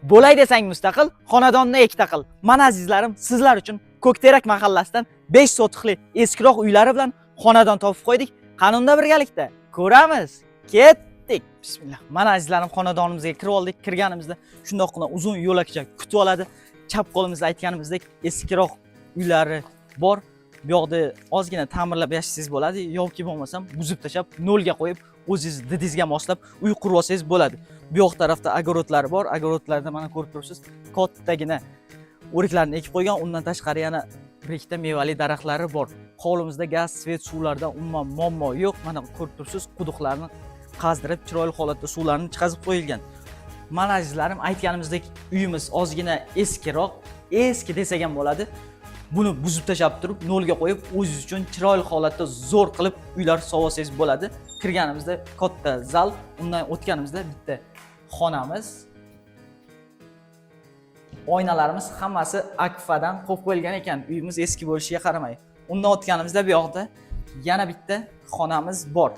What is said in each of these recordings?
Bo'lay desang mustaqil, xonadonni ikkita qil. Mana azizlarim, sizlar uchun Ko'kterak mahallasidan 5 sotixli eskiroq uylari bilan xonadon topib qo'ydik. Qani unda birgalikda ko'ramiz. Ketdik. Bismillah. Mana azizlarim, xonadonimizga kirib oldik. Kirganimizda shundoqqina uzun yo'lakcha kutib oladi. Chap qo'limizda aytganimizdek eskiroq uylari bor. Bu yoqda ozgina ta'mirlab yashasangiz bo'ladi yoki bo'lmasam buzib tashlab, nolga qo'yib, o'zingiz didingizga moslab uy qurib olsangiz bo'ladi. Bu yoq tarafda огород lari bor. Огород larda mana ko'rib turibsiz, kattagina o'riklarni ekib qo'ygan. Undan tashqari yana bir ikkita mevali daraxtlari bor. Hovlimizda gaz, свет, suvlarda umuman muammo yo'q. Mana ko'rib turibsiz, quduqlarni qazdirib, chiroyli holatda suvlarni chiqazib qo'yilgan. Mana azizlarim, aytganimizdek uyimiz ozgina eskiroq, eski desak ham bo'ladi. Buni buzib tashlab turib, nolga qo'yib, o'zingiz uchun chiroyli holatda zo'r qilib uylar solsangiz bo'ladi. Kirganimizda katta zal, undan o'tganimizda bitta xonamiz. Oynalarimiz hammasi akfadan qo'yib qo'yilgan ekan, uyimiz eski bo'lishiga qaramay. Undan o'tganimizda bu yoqda yana bitta xonamiz bor.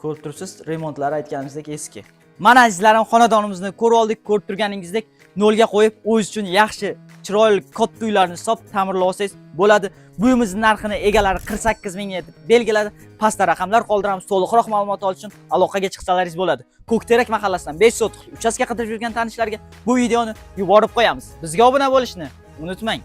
Ko'rib turibsiz, remontlari aytganimizdek eski. Mana azizlarim, xonadonimizni ko'rib oldik. Ko'rib turganingizdek, nolga qo'yib, o'zingiz uchun yaxshi, chiroyli, katta uylarni solib ta'mirlab olsangiz bo'ladi. Bu uyimizni narxini egalari 48 ming deb belgiladi. Pastda raqamlar qoldiramiz. To'liqroq ma'lumot olish uchun aloqaga chiqsalaringiz bo'ladi. Ko'kterak mahallasidan 5 sotix uchastka qidirib yurgan tanishlarga bu videoni yuborib qo'yamiz. Bizga obuna bo'lishni unutmang.